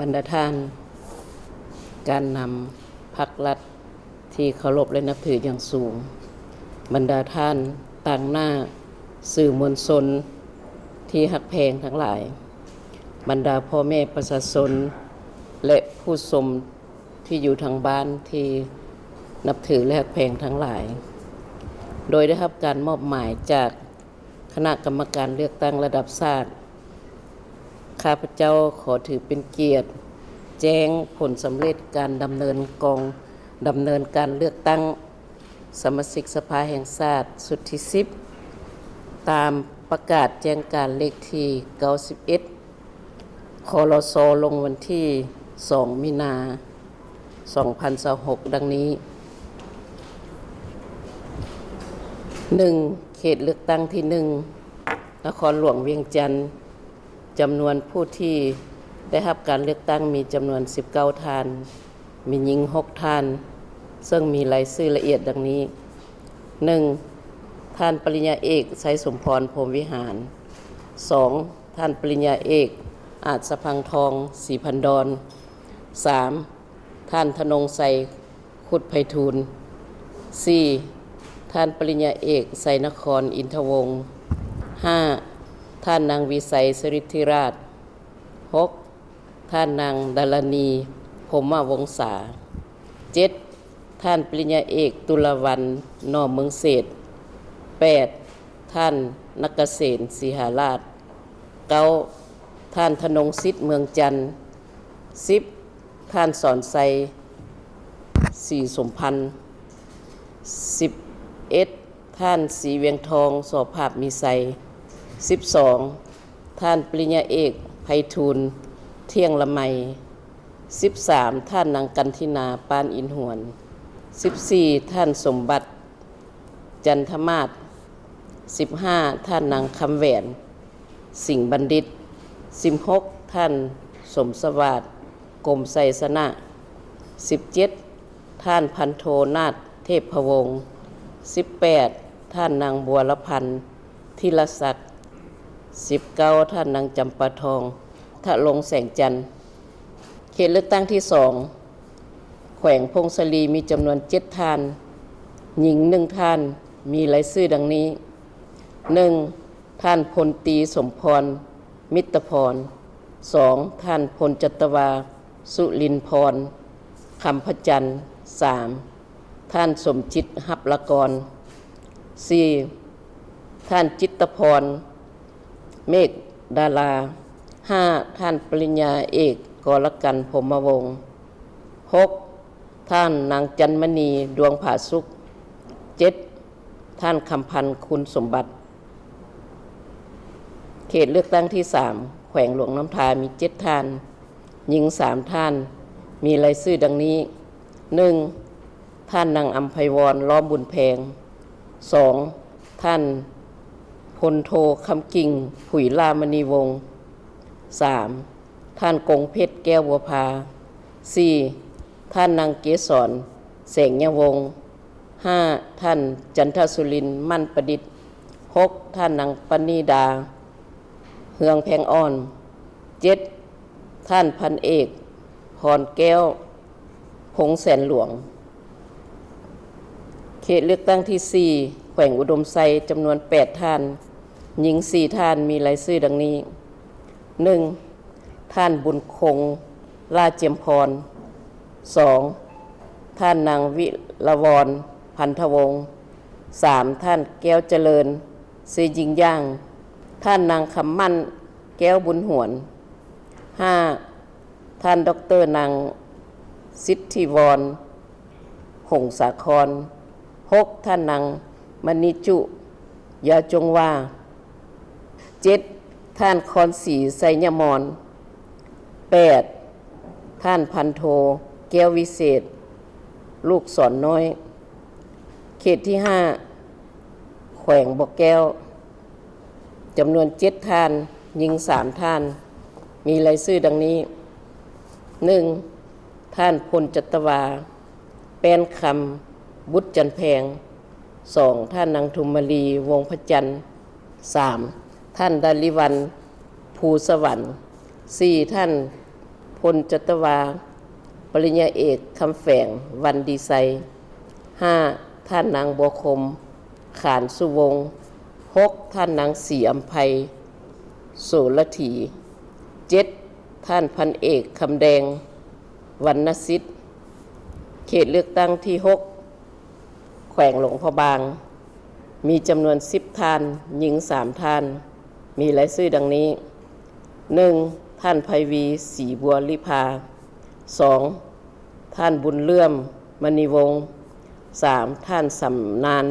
ບັນດາທ່ານການນຳພັກລັດທີ່ເຄົາລົບ ແລະ ນັບຖືຢ່າງສູງ, ບັນດາທ່ານຕາງໜ້າສື່ມວນຊົນທີ່ຮັກແພງທັງຫຼາຍ, ບັນດາພໍ່ແມ່ປະຊາຊົນ ແລະ ຜູ້ຊົມທີ່ຢູ່ທາງບ້ານທີ່ນັບຖື ແລະ ຮັກແພງທັງຫຼາຍ, ໂດຍໄດ້ຮັບການມອບໝາຍຈາກຄະນະກຳມະການເລືອກຕັ້ງລະດັບຊາດ, ຂ້າພະເຈົ້າຂໍຖືເປັນກຽດແຈ້ງຜົນສຳເລັດການດຳເນີນກອງ ດຳເນີນການເລືອກຕັ້ງສະມາຊິກສະພາແຫ່ງຊາດຊຸດທີສິບ ຕາມປະກາດແຈ້ງການເລກທີເກົ້າສິບເອັດ ຄລສ ລົງວັນທີສອງ ມີນາ ສອງພັນຊາວຫົກ ດັ່ງນີ້. ໜຶ່ງ ເຂດເລືອກຕັ້ງທີໜຶ່ງ ນະຄອນຫຼວງວຽງຈັນ, ຈຳນວນຜູ້ທີ່ໄດ້ຮັບການເລືອກຕັ້ງມີຈຳນວນສິບເກົ້າທ່ານ, ມີຍິງຫົກທ່ານ, ເຊິ່ງມີລາຍຊື່ລະອຽດດັ່ງນີ້: ໜຶ່ງ ທ່ານປະລິນຍາເອກ ໄຊສົມພອນ ພົມວິຫານ, ສອງ ທ່ານປະລິນຍາເອກ ອາດສະພັງທອງ ສີພັນດອນ, ສາມ ທ່ານທະນົງໄຊ ຄຸດໄພທູນ, ສີ່ ທ່ານປະລິນຍາເອກ ໄຊນະຄອນ ອິນທະວົງ, ຫ້າ ທ່ານນາງ ວິໄຊ ສະລິດທິລາດ, ຫົກ ທ່ານນາງ ດາລະນີ ພົມມະວົງສາ, ເຈັດ ທ່ານປະລິນຍາເອກ ຕຸລາວັນ ໜໍ່ເມືອງເສດ, ແປດ ທ່ານ ນັກກະເສນ ສີຫາລາດ, ເກົ້າ ທ່ານທະນົງສິດ ເມືອງຈັນ, ສິບ ທ່ານສອນໄຊ ສີສົມພັນ, ສິບເອັດ ທ່ານສີວຽງທອງ ສໍພາບມີໄຊ, ສິບສອງ ທ່ານປະລິນຍາເອກ ໄພທູນ ທ່ຽງລະໄມ, ສິບສາມ ທ່ານນາງ ກັນທິນາ ປານອິນຫວນ, ສິບສີ່ ທ່ານ ສົມບັດ ຈັນທະມາດ, ສິບຫ້າ ທ່ານນາງ ຄຳແຫວນ ສິງບັນດິດ, ສິບຫົກ ທ່ານ ສົມສະຫວາດ ກົມໄຊຊະນະ, ສິບເຈັດ ທ່ານ ພັນໂທ ນາດ ເທບພະວົງ, ສິບແປດ ທ່ານນາງ ບົວລະພັນ ທິລະສັກ, ສິບເກົ້າ ທ່ານນາງ ຈຳປາທອງ ທະລົງແສງຈັນ. ເຂດເລືອກຕັ້ງທີສອງ ແຂວງຜົ້ງສາລີ ມີຈຳນວນເຈັດທ່ານ, ຍິງໜຶ່ງທ່ານ, ມີລາຍຊື່ດັ່ງນີ້: ໜຶ່ງ ທ່ານພົນຕີ ສົມພອນ ມິດຕະພອນ, ສອງ ທ່ານພົນຈັດຕະວາ ສຸລິນພອນ ຄຳພະຈັນ, ສາມ ທ່ານ ສົມຈິດ ຮັບລະກອນ, ສີ່ ທ່ານ ຈິດຕະພອນ ເມກດາລາ, ຫ້າ ທ່ານປະລິນຍາເອກ ກໍລະກັນ ພົມມະວົງ, ຫົກ ທ່ານນາງ ຈັນມະນີ ດວງຜາສຸກ, ເຈັດ ທ່ານ ຄຳພັນ ຄຸນສົມບັດ. ເຂດເລືອກຕັ້ງທີສາມ ແຂວງຫຼວງນ້ຳທາ ມີເຈັດທ່ານ, ຍິງສາມທ່ານ, ມີລາຍຊື່ດັ່ງນີ້: ໜຶ່ງ ທ່ານນາງ ອຳໄພວອນ ລ້ອມບຸນແພງ, ສອງ ທ່ານພົນໂທ ຄຳກິ່ງ ຜຸຍຫຼ້າມະນີວົງ, ສາມ ທ່ານ ກົງເພັດ ແກ້ວບົວພາ, ສີ່ ທ່ານນາງ ເກສອນ ແສງຍະວົງ, ຫ້າ ທ່ານ ຈັນທະສຸລິນ ໝັ້ນປະດິດ, ຫົກ ທ່ານນາງ ປະນີດາ ເຮືອງແພງອ່ອນ, ເຈັດ ທ່ານພັນເອກ ພອນແກ້ວ ພົງແສນຫຼວງ. ເຂດເລືອກຕັ້ງທີສີ່ ແຂວງອຸດົມໄຊ ຈຳນວນແປດທ່ານ, ຍິງສີ່ທ່ານ, ມີລາຍຊື່ດັ່ງນີ້: ໜຶ່ງ ທ່ານບຸນຄົງ ຫຼ້າຈຽມພອນ, ສອງ ທ່ານນາງ ວິລະວອນ ພັນທະວົງ, ສາມ ທ່ານ ແກ້ວຈະເລີນ ເຊຢິງຢ່າງ, ທ່ານນາງ ຄຳໝັ້ນ ແກ້ວບຸນຫວນ, ຫ້າ ທ່ານ ດອກເຕີ ນາງ ສິດທິວອນ ຫົງສາຄອນ, ຫົກ ທ່ານນາງ ມະນີຈຸ ຢາຈົງວາ, ເຈັດ ທ່ານ ຄອນສີ ໄຊຍະມອນ, ແປດ ທ່ານ ພັນໂທ ແກ້ວວິເສດ ລູກສອນນ້ອຍ. ເຂດທີຫ້າ ແຂວງບໍ່ແກ້ວ ຈຳນວນເຈັດທ່ານ, ຍິງສາມທ່ານ, ມີລາຍຊື່ດັ່ງນີ້: ໜຶ່ງ ທ່ານພົນຈັດຕະວາ ແປ້ນຄຳ ບຸດຈັນແພງ, ສອງ ທ່ານນາງ ທຸມມະລີ ວົງພະຈັນ, ສາມ ທ່ານ ດາລິວັນ ພູສະຫວັນ, ສີ່ ທ່ານ ພົນຈັດຕະວາ ປະລິນຍາເອກ ຄຳແຝງ ວັນດີໄຊ. ຫ້າ ທ່ານນາງ ບົວຄົມ ຂານສຸວົງ. ຫົກ ທ່ານນາງ ສີອຳໄພ ໂສລະຖີ. ເຈັດ ທ່ານພັນເອກ ຄຳແດງ ວັນນະສິດ. ເຂດເລືອກຕັ້ງທີຫົກ ແຂວງຫຼວງພະບາງ ມີຈຳນວນສິບທ່ານ, ຍິງສາມທ່ານ. ມີລາຍຊື່ດັ່ງນີ້: ໜຶ່ງ ທ່ານ ໄພວີ ສີບົວລິພາ. ສອງ ທ່ານ ບຸນເຫຼື້ອມ ມະນີວົງ. ສາມ ທ່ານ ສຳນານ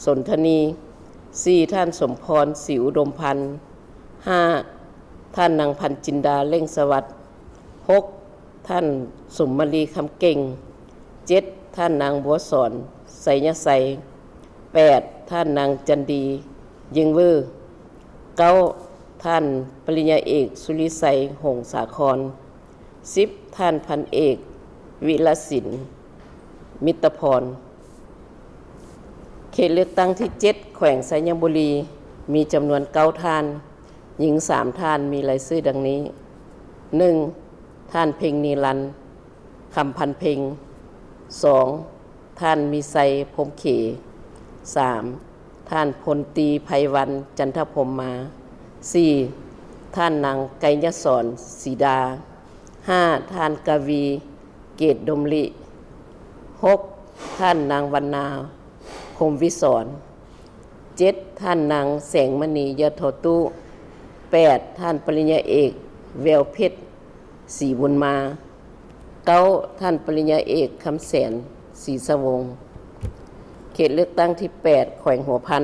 ສົນທະນີ. ສີ່ ທ່ານ ສົມພອນ ສີອຸດົມພັນ. ຫ້າ ທ່ານ ນາງ ພັນຈິນດາ ເລັ່ງສະຫວັດ. ຫົກ ທ່ານ ສົມມະລີ ຄຳເກັ່ງ. ເຈັດ ທ່ານ ນາງ ບົວສອນ ໄຊຍະໄຊ. ແປດ ທ່ານ ນາງ ຈັນດີ ຢິງເວີ. ເກົ້າ ທ່ານ ປະລິນຍາເອກ ສຸລິໄຊ ຫົງສາຄອນ. ສິບ ທ່ານ ພັນເອກ ວິລະສິນ ມິດຕະພອນ. ເຂດເລືອກຕັ້ງທີເຈັດ ແຂວງໄຊຍະບູລີ ມີຈຳນວນເກົ້າທ່ານ, ຍິງສາມທ່ານ. ມີລາຍຊື່ດັ່ງນີ້: ໜຶ່ງ ທ່ານ ເພັງນີລັນ ຄຳພັນເພັງ. ສອງ ທ່ານ ມີໄຊ ພົມເຂ. ສາມ ທ່ານ ພົນຕີ ໄພວັນ ຈັນທະພົມມາ. ສີ່ ທ່ານ ນາງ ໄກຍະສອນ ສີດາ. ຫ້າ ທ່ານ ກະວີ ເກດດົມລິ. ຫົກ ທ່ານ ນາງ ວັນນາ ພົມວິສອນ. ເຈັດ ທ່ານ ນາງ ແສງມະນີ ຍະທໍຕູ້. ແປດ ທ່ານ ປະລິນຍາເອກ ແວວເພັດ ສີບຸນມາ. ເກົ້າ ທ່ານ ປະລິນຍາເອກ ຄຳແສນ ສີສະວົງ. ເຂດເລືອກຕັ້ງທີແປດ ແຂວງຫົວພັນ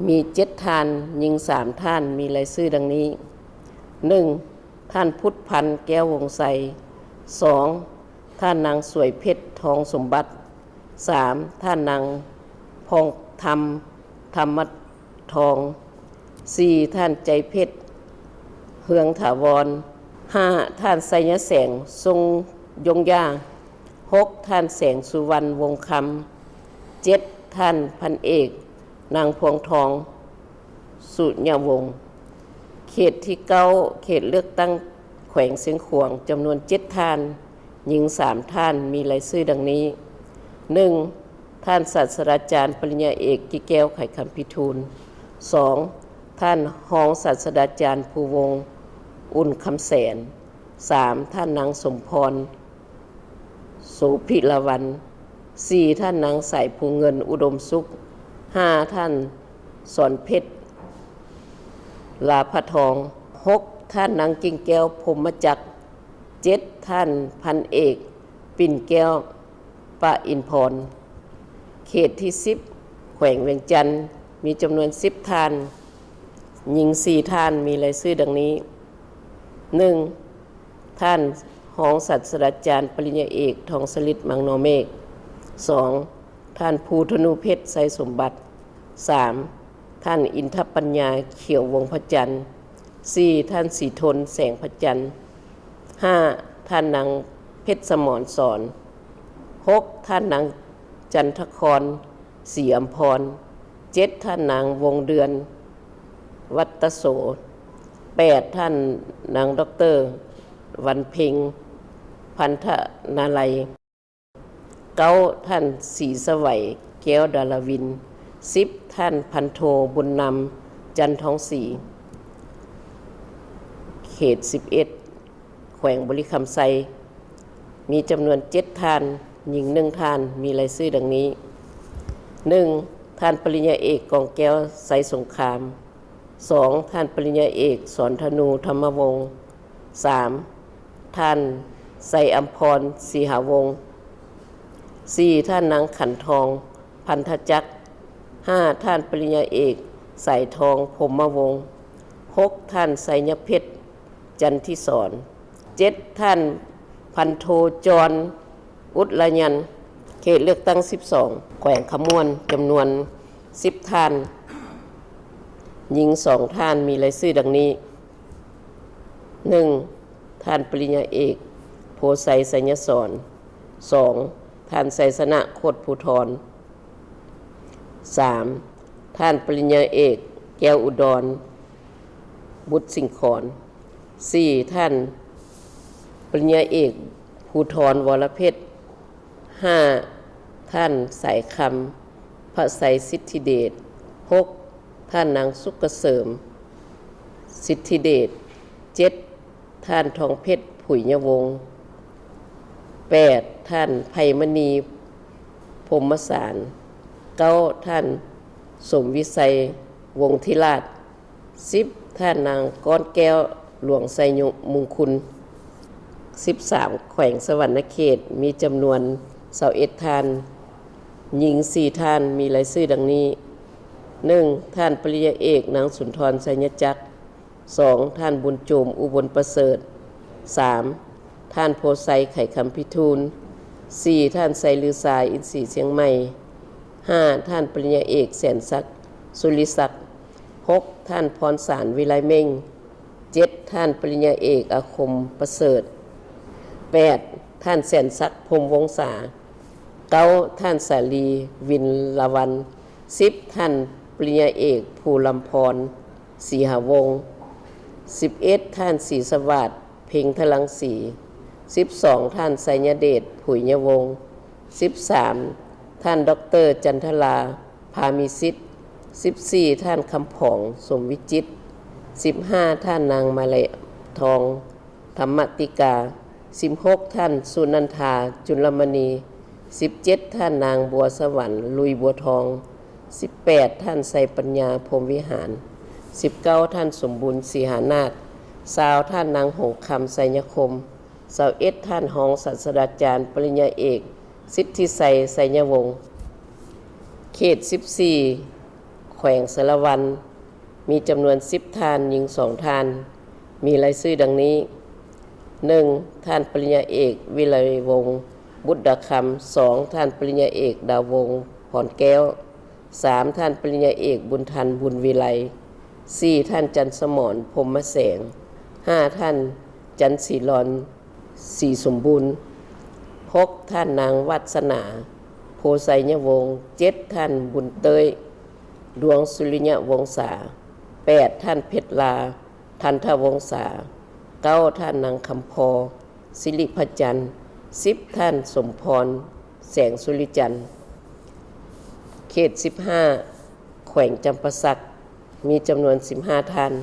ມີເຈັດທ່ານ, ຍິງສາມທ່ານ. ມີລາຍຊື່ດັ່ງນີ້: ໜຶ່ງ ທ່ານ ພຸດພັນ ແກ້ວວົງໄຊ. ສອງ ທ່ານ ນາງ ສວຍເພັດ ທອງສົມບັດ. ສາມ ທ່ານ ນາງ ພອງທຳ ທຳມະທອງ. ສີ່ ທ່ານ ໃຈເພັດ ເຮືອງຖາວອນ. ຫ້າ ທ່ານ ໄຊຍະແສງ ຊົງຍົງຢາ. ຫົກ ທ່ານ ແສງສຸວັນ ວົງຄຳ. ເຈັດ ທ່ານ ພັນເອກ ນາງ ພວງທອງ ສຸຍະວົງ. ເຂດທີເກົ້າ ເຂດເລືອກຕັ້ງແຂວງຊຽງຂວາງ ຈຳນວນເຈັດທ່ານ, ຍິງສາມທ່ານ. ມີລາຍຊື່ດັ່ງນີ້: ໜຶ່ງ ທ່ານ ສາດສະດາຈານ ປະລິນຍາເອກ ກິແກ້ວ ໄຂຄຳພິທູນ. ສອງ ທ່ານ ຮອງສາດສະດາຈານ ພູວົງ ອຸ່ນຄຳແສນ. ສາມ ທ່ານ ນາງ ສົມພອນ ໂສພິລາວັນ. ສີ່ ທ່ານ ນາງ ສາຍພູເງິນ ອຸດົມສຸກ. ຫ້າ ທ່ານ ສອນເພັດ ລາພະທອງ. ຫົກ ທ່ານ ນາງ ກິ່ງແກ້ວ ພົມມະຈັກ. ເຈັດ ທ່ານ ພັນເອກ ປິ່ນແກ້ວ ປະອິນພອນ. ເຂດທີສິບ ແຂວງວຽງຈັນ ມີຈຳນວນສິບທ່ານ, ຍິງສີ່ທ່ານ. ມີລາຍຊື່ດັ່ງນີ້: ໜຶ່ງ ທ່ານ ຮອງສາດສະດາຈານ ປະລິນຍາເອກ ທອງສະລິດ ມັງນໍເມກ. ສອງ ທ່ານ ພູທະນູເພັດ ໄຊສົມບັດ. ສາມ ທ່ານ ອິນທະປັນຍາ ຂຽວວົງພະຈັນ. ສີ່ ທ່ານ ສີທົນ ແສງພະຈັນ. ຫ້າ ທ່ານ ນາງ ເພັດສະໝອນສອນ. ຫົກ ທ່ານ ນາງ ຈັນທະຄອນ ສີອຳພອນ. ເຈັດ ທ່ານ ນາງ ວົງເດືອນ ວັດຕະໂສ. ແປດ ທ່ານ ນາງ ດອກເຕີ ວັນເພັງ ພັນທະນາໄລ. ເກົ້າ ທ່ານ ສີສະໄຫວ ແກ້ວດາລາວິນ. ສິບ ທ່ານ ພັນໂທ ບຸນນຳ ຈັນທອງສີ. ເຂດສິບເອັດ ແຂວງບໍລິຄຳໄຊ ມີຈຳນວນເຈັດທ່ານ, ຍິງໜຶ່ງທ່ານ. ມີລາຍຊື່ດັ່ງນີ້: ໜຶ່ງ ທ່ານ ປະລິນຍາເອກ ກອງແກ້ວ ໄຊສົງຄາມ. ສອງ ທ່ານ ປະລິນຍາເອກ ສອນທະນູ ທຳມະວົງ. ສາມ ທ່ານ ໄຊອຳພອນ ສີຫາວົງ. ສີ່ ທ່ານ ນາງ ຂັນທອງ ພັນທະຈັກ. ຫ້າ ທ່ານ ປະລິນຍາເອກ ສາຍທອງ ພົມມະວົງ. ຫົກ ທ່ານ ໄຊຍະເພັດ ຈັນທິສອນ. ເຈັດ ທ່ານ ພັນໂທ ຈອນ ອຸດລະຍັນ. ເຂດເລືອກຕັ້ງສິບສອງ ແຂວງຂະມວນ ຈຳນວນສິບທ່ານ, ຍິງສອງທ່ານ. ມີລາຍຊື່ດັ່ງນີ້: ໜຶ່ງ ທ່ານ ປະລິນຍາເອກ ໂພໄຊ ໄຊຍະສອນ. ສອງ ທ່ານ ໄຊຊະນະ ໂຄດພູທອນ. ສາມ ທ່ານ ປະລິນຍາເອກ ແກ້ວອຸດອນ ບຸດສິງຂອນ. ສີ່ ທ່ານປະລິນຍາເອກ ພູທອນ ວໍລະເພັດ. ຫ້າ ທ່ານ ສາຍຄຳ ພະໄຊສິດທິເດດ. ຫົກ ທ່ານນາງ ສຸກກະເສີມ ສິດທິເດດ. ເຈັດ ທ່ານ ທອງເພັດ ຜຸຍຍະວົງ. ແປດ ທ່ານ ໄພມະນີ ພົມມະສານ. ເກົ້າ ທ່ານ ສົມວິໄຊ ວົງທິລາດ. ສິບ ທ່ານນາງ ກ້ອນແກ້ວ ຫຼວງໄຊມຸງຄຸນ. ສິບສາມ ແຂວງສະຫວັນນະເຂດ ມີຈຳນວນ ຊາວເອັດ ທ່ານ, ຍິງ ສີ່ ທ່ານ, ມີລາຍຊື່ດັ່ງນີ້: ໜຶ່ງ ທ່ານປະລິນຍາເອກ ນາງ ສຸນທອນ ໄຊຍະຈັກ. ສອງ ທ່ານ ບຸນໂຈມ ອຸບົນປະເສີດ. ສາມ ທ່ານ ໂພໄຊ ໄຂຄຳພິທູນ. ສີ່ ທ່ານ ໄຊລືຊາ ອິນສີຊຽງໃໝ່. ຫ້າ ທ່ານປະລິນຍາເອກ ແສນສັກ ສຸລິສັກ. ຫົກ ທ່ານ ພອນສານ ວິໄລເມັ່ງ. ເຈັດ ທ່ານປະລິນຍາເອກ ອາຄົມ ປະເສີດ. ແປດ ທ່ານ ແສນສັກ ພົມວົງສາ. ເກົ້າ ທ່ານ ສາລີ ວິນລາວັນ. ສິບ ທ່ານປະລິນຍາເອກ ພູລຳພອນ ສີຫາວົງ. ສິບເອັດ ທ່ານ ສີສະຫວາດ ເພັງທະລັງສີ. ສິບສອງ ທ່ານ ໄຊຍະເດດ ຜຸຍຍະວົງ. ສິບສາມ ທ່ານ ດອກເຕີ ຈັນທະລາ ພາມີສິດ. ສິບສີ່ ທ່ານ ຄຳຜອງ ສົມວິຈິດ. ສິບຫ້າ ທ່ານນາງ ມາລາທອງ ທຳມະຕິກາ. ສິບຫົກ ທ່ານ ສຸນັນທາ ຈຸນລະມະນີ. ສິບເຈັດ ທ່ານນາງ ບົວສະຫວັນ ລຸຍບົວທອງ. ສິບແປດ ທ່ານ ໄຊປັນຍາ ພົມວິຫານ. ສິບເກົ້າ ທ່ານ ສົມບູນ ສີຫານາດ. ຊາວ ທ່ານນາງ ຫົງຄຳ ໄຊຍະຄົມ. ຊາວເອັດ ທ່ານຮອງສາດສະດາຈານ ປະລິນຍາເອກ ສິດທິໄຊ ໄຊຍະວົງ. ເຂດສິບສີ່ ແຂວງສາລະວັນ ມີຈຳນວນສິບທ່ານ, ຍິງສອງທ່ານ, ມີລາຍຊື່ດັ່ງນີ້: ໜຶ່ງ ທ່ານປະລິນຍາເອກ ວິໄລວົງ ບຸດດາຄຳ. ສອງ ທ່ານປະລິນຍາເອກ ດາວົງ ພອນແກ້ວ. ສາມ ທ່ານປະລິນຍາເອກ ບຸນທັນ ບຸນວິໄລ. ສີ່ ທ່ານ ຈັນສະໝອນ ພົມມະແສງ. ຫ້າ ທ່ານ ຈັນສີລອນ ສີສົມບູນ. ຫົກ ທ່ານນາງ ວັດສະໜາ ໂພໄຊຍະວົງ. ເຈັດ ທ່ານ ບຸນເຕີຍ ດວງສຸລິຍະວົງສາ. ແປດ ທ່ານ ເພັດລາ ທັນທະວົງສາ. ເກົ້າ ທ່ານນາງ ຄຳພໍ ສິລິພະຈັນ. ສິບ ທ່ານ ສົມພອນ ແສງສຸລິຈັນ. ເຂດສິບຫ້າ ແຂວງຈຳປາສັກ ມີຈຳນວນສິບຫ້າທ່ານ,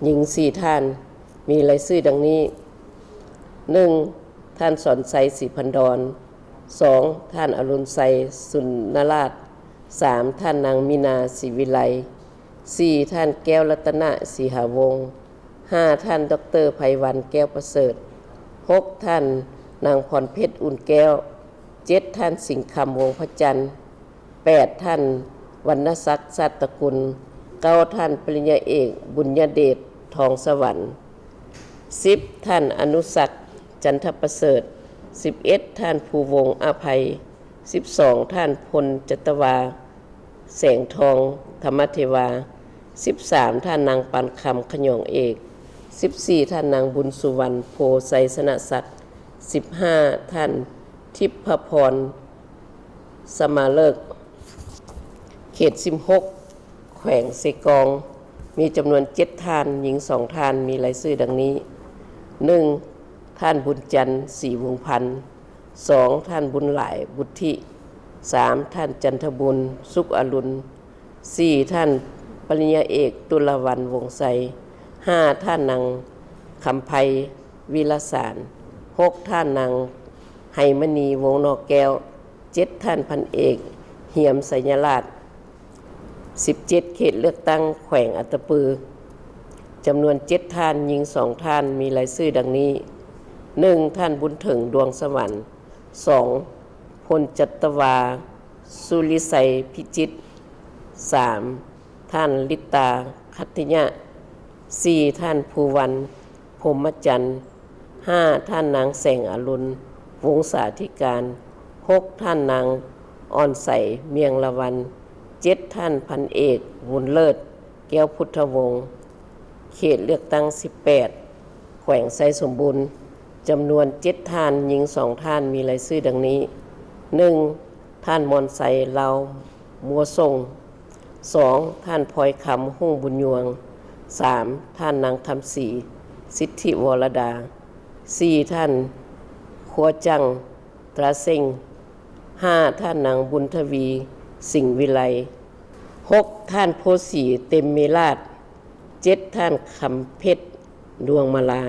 ຍິງສີ່ທ່ານ, ມີລາຍຊື່ດັ່ງນີ້: ໜຶ່ງ ທ່ານ ສອນໄຊ ສີພັນດອນ. ສອງ ທ່ານ ອະລຸນໄຊ ສຸນນະລາດ. ສາມ ທ່ານນາງ ມີນາ ສີວິໄລ. ສີ່ ທ່ານ ແກ້ວລັດຕະນະ ສີຫາວົງ. ຫ້າ ທ່ານ ດອກເຕີ ໄພວັນ ແກ້ວປະເສີດ. ຫົກ ທ່ານນາງ ພອນເພັດ ອຸ່ນແກ້ວ. ເຈັດ ທ່ານ ສິງຄຳ ວົງພະຈັນ. ແປດ ທ່ານ ວັນນະສັກ ຊາດຕະກຸນ. ເກົ້າ ທ່ານ ປະລິນຍາເອກ ບຸນຍະເດດ ທອງສະຫວັນ. ສິບ ທ່ານ ອະນຸສັກ ຈັນທະປະເສີດ. ສິບເອັດ ທ່ານ ພູວົງ ອະໄພ. ສິບສອງ ທ່ານ ພົນຈັດຕະວາ ແສງທອງ ທຳມະເທວາ. ສິບສາມ ທ່ານນາງ ປານຄຳ ຂະຫຍອງເອກ. ສິບສີ່ ທ່ານນາງ ບຸນສຸວັນ ໂພໄຊຊະນະສັກ. ສິບຫ້າ ທ່ານ ທິບພະພອນ ສະມາເລີກ. ເຂດສິບຫົກ ແຂວງເຊກອງ ມີຈຳນວນເຈັດທ່ານ, ຍິງສອງທ່ານ, ມີລາຍຊື່ດັ່ງນີ້: ໜຶ່ງ ທ່ານ ບຸນຈັນ ສີວົງພັນ. ສອງ ທ່ານ ບຸນຫຼາຍ ບຸດທິ. ສາມ ທ່ານ ຈັນທະບຸນ ສຸກອະລຸນ. ສີ່ ທ່ານ ປະລິນຍາເອກ ຕຸລາວັນ ວົງໄຊ. ຫ້າ ທ່ານນາງ ຄຳໄພ ວິລະສານ. ຫົກ ທ່ານນາງ ໄຮມະນີ ວົງນອກແກ້ວ. ເຈັດ ທ່ານ ພັນເອກ ຫຽມ ໄຊຍະລາດ. ສິບເຈັດ ເຂດເລືອກຕັ້ງແຂວງອັດຕະປື ຈຳນວນເຈັດທ່ານ, ຍິງສອງທ່ານ, ມີລາຍຊື່ດັ່ງນີ້: ໜຶ່ງ ທ່ານ ບຸນເຖິງ ດວງສະຫວັນ. ສອງ ພົນຈັດຕະວາ ສຸລິໄຊ ພິຈິດ. ສາມ ທ່ານ ລິດຕາ ຄັດທິຍະ. ສີ່ ທ່ານ ພູວັນ ພົມມະຈັນ. ຫ້າ ທ່ານນາງ ແສງອະລຸນ ວົງສາທິການ. ຫົກ ທ່ານນາງ ອ່ອນໃສ ມຽງລະວັນ. ເຈັດ ທ່ານ ພັນເອກ ບຸນເລີດ ແກ້ວພຸດທະວົງ. ເຂດເລືອກຕັ້ງສິບແປດ ແຂວງໄຊສົມບູນ ຈຳນວນເຈັດທ່ານ, ຍິງສອງທ່ານ, ມີລາຍຊື່ດັ່ງນີ້: ໜຶ່ງ ທ່ານ ມອນໄຊ ລາວມົວສົ່ງ. ສອງ ທ່ານ ພອຍຄຳ ຮຸ່ງບຸນຍວງ. ສາມ ທ່ານນາງ ຄຳສີ ສິດທິວໍລະດາ, ສີ່ ທ່ານ ຄົວຈັງ ຕຣາເຊັງ, ຫ້າ ທ່ານນາງ ບຸນທະວີ ສິງວິໄລ, ຫົກ ທ່ານ ໂພສີ ເຕັມມີລາດ, ເຈັດ ທ່ານ ຄຳເພັດ ດວງມາລາ.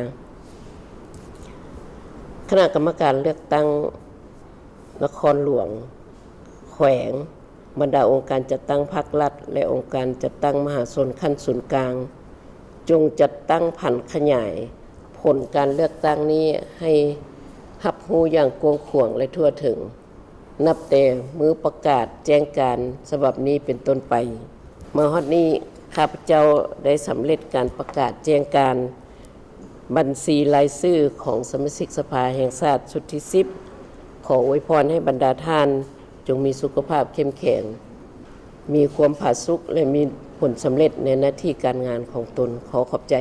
ຄະນະກຳມະການເລືອກຕັ້ງນະຄອນຫຼວງ, ແຂວງ, ບັນດາອົງການຈັດຕັ້ງພາກລັດ ແລະ ອົງການຈັດຕັ້ງມະຫາຊົນຂັ້ນສູນກາງ ຈົ່ງຈັດຕັ້ງຜັນຂະຫຍາຍຜົນການເລືອກຕັ້ງນີ້ໃຫ້ຮັບຮູ້ຢ່າງກວ້າງຂວາງ ແລະ ທົ່ວເຖິງ, ນັບແຕ່ມື້ປະກາດແຈ້ງການສະບັບນີ້ເປັນຕົ້ນໄປ. ມາຮອດນີ້ ຂ້າພະເຈົ້າໄດ້ສຳເລັດການປະກາດແຈ້ງການບັນຊີລາຍຊື່ຂອງສະມາຊິກສະພາແຫ່ງຊາດຊຸດທີສິບ. ຂໍອວຍພອນໃຫ້ບັນດາທ່ານຈົ່ງມີສຸຂະພາບເຂັ້ມແຂງ, ມີຄວາມຜາສຸກ ແລະ ມີຜົນສຳເລັດໃນໜ້າທີ່ການງານຂອງຕົນ. ຂໍຂອບໃຈ.